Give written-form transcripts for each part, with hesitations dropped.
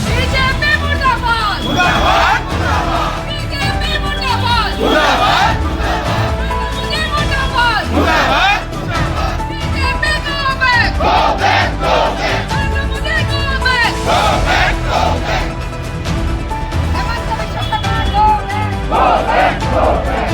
BJP মুৰ্দাবাদ, মুৰ্দাবাদ, BJP মুৰ্দাবাদ, মুৰ্দাবাদ, মোদী মুৰ্দাবাদ, মুৰ্দাবাদ, BJP go back, go back, go back, Modi go back, go back, go back, Himanta Biswa Sarma go back, go back, go back.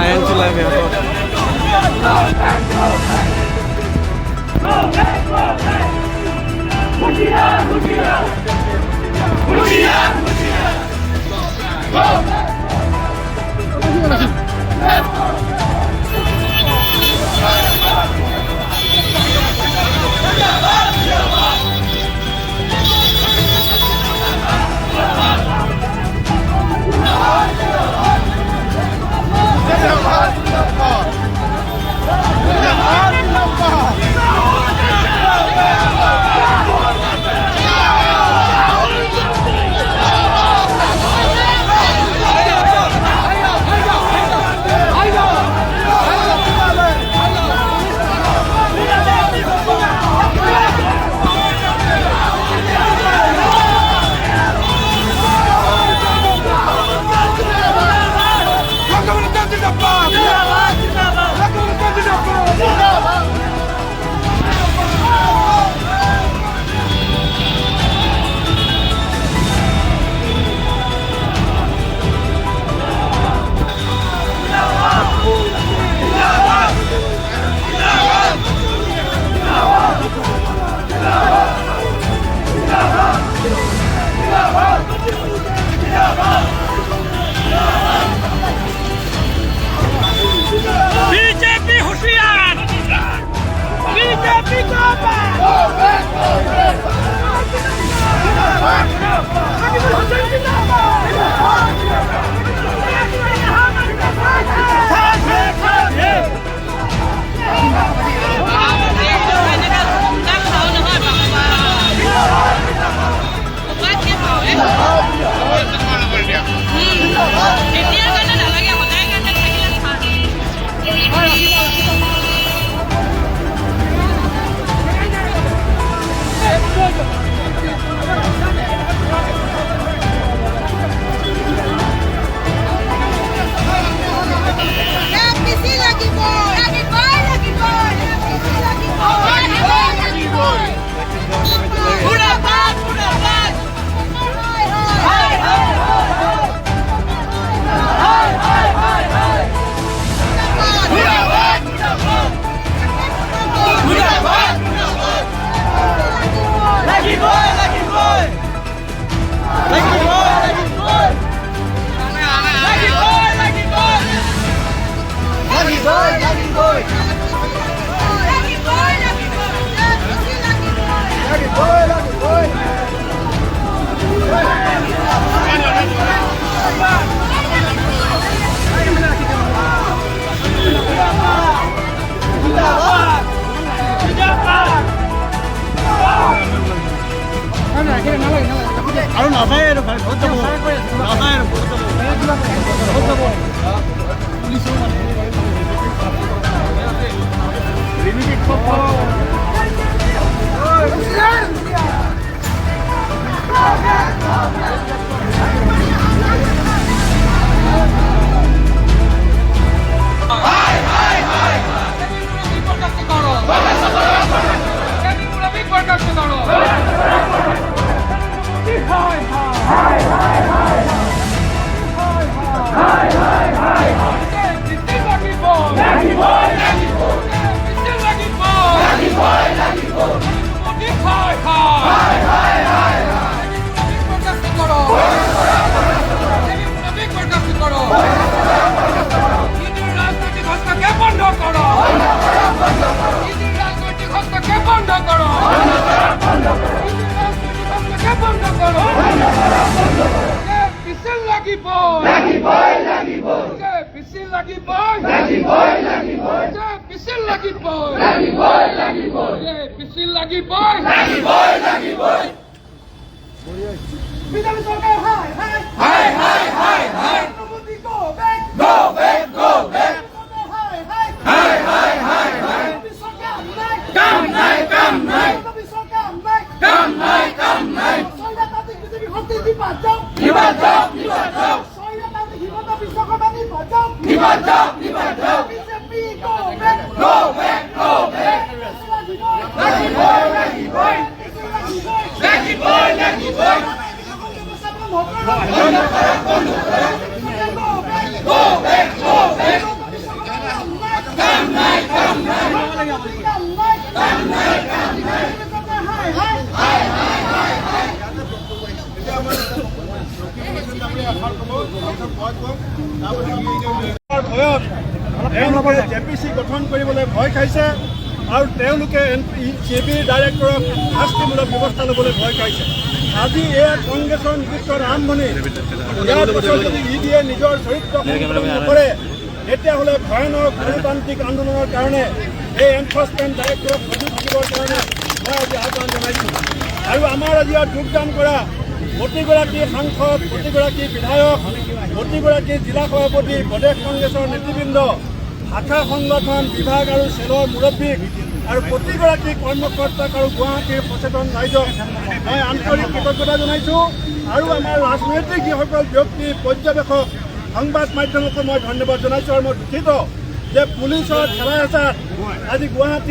Current চলাই বেয়া পাওঁ। বিজেপি হুঁশিয়ার, বিজেপি গো ব্যাক, এতিয়াৰ কাৰণে নালাগে, সদায় কাৰণে থাকিলে ভাল। পিচি লাগিব, লাগিবই, লাগিবই, পিচি লাগিব, লাগিবই, মুৰ্দাবাদ, মুৰ্দাবাদ। হয় হয় হয় হয়। মুৰ্দাবাদ, মুৰ্দাবাদ, লাগিবই, লাগিবই, লাগিবই, লাগিবই, লাগিবই, লাগিবই, লাগিবই, লাগিবই, লাগিবই, লাগিবই। আৰু নাযায় আৰু ভাই, ঘৰত যাব নাযায় আৰু ঘৰত যাব, ঘৰত যাব। পুলিচো মানে বৰখাস্ত কৰো। লাগিবই। বিজেপি চৰকাৰ হায় হায় হায় হায় হায় হায়। Modi go back, go back, go back. হায় হায় হায় হায় হায় হায়। চৰকাৰ নাই, কাম নাই, কাম নাই। বিজেপি চৰকাৰ নাই, কাম নাই, কাম নাই। স্বৈৰতান্ত্ৰিক বিজেপি শক্তি নিপাত যাওক, নিপাত যাওক, নিপাত যাওক। স্বৈৰতান্ত্ৰিক হিমন্ত বিশ্ব শৰ্মা নিপাত যাওক, নিপাত যাওক, নিপাত যাওক। BJP go back, go back, go back. লাগিবই, লাগিবই, লাগিবই, লাগিবই। বন্ধ কৰক, বন্ধ কৰক। Go back, go back. কাম নাই, কাম নাই, কাম নাই, কাম নাই, কাম নাই। হায় হায় হায় হায় হায়। এতিয়া আমাৰ ৰকিবুল হুছেইন ডাঙৰীয়া এষাৰ ক'ব, তাৰপিছত মই ক'ম, তাৰপিছত আমি ভয়ত তেওঁলোকে জেপিচি গঠন কৰিবলৈ ভয় খাইছে আৰু তেওঁলোকে চি বি ডাইৰেক্টৰক শাস্তিমূলক ব্যৱস্থা ল'বলৈ ভয় খাইছে। আজি এয়া কংগ্ৰেছৰ নেতৃত্বৰ আৰম্ভণি। ইয়াৰ পিছত যদি ই ডিয়ে নিজৰ চৰিত্ৰ সংশোধন নকৰে, তেতিয়াহ'লে ভয়ানক গণতান্ত্ৰিক আন্দোলনৰ কাৰণে এই এনফৰ্চমেণ্ট ডাইৰেক্টৰক সাজু থাকিবৰ কাৰণে মই আজি আহ্বান জনাইছোঁ। আৰু আমাৰ আজি ইয়াত যোগদান কৰা প্ৰতিগৰাকী সাংসদ, প্ৰতিগৰাকী বিধায়ক, প্ৰতিগৰাকী জিলা সভাপতি, প্ৰদেশ কংগ্ৰেছৰ নেতৃবৃন্দ, শাখা সংগঠন, বিভাগ আৰু চেলৰ মুৰব্বীক আৰু প্ৰতিগৰাকী কৰ্মকৰ্তাক আৰু গুৱাহাটীৰ সচেতন ৰাইজক মই আন্তৰিক কৃতজ্ঞতা জনাইছোঁ। আৰু আমাৰ ৰাজনৈতিক যিসকল ব্যক্তি, পৰ্যবেক্ষক, সংবাদ মাধ্যমকো মই ধন্যবাদ জনাইছোঁ। আৰু মই দুখিত যে পুলিচৰ ঠেলা হেঁচাত আজি গুৱাহাটী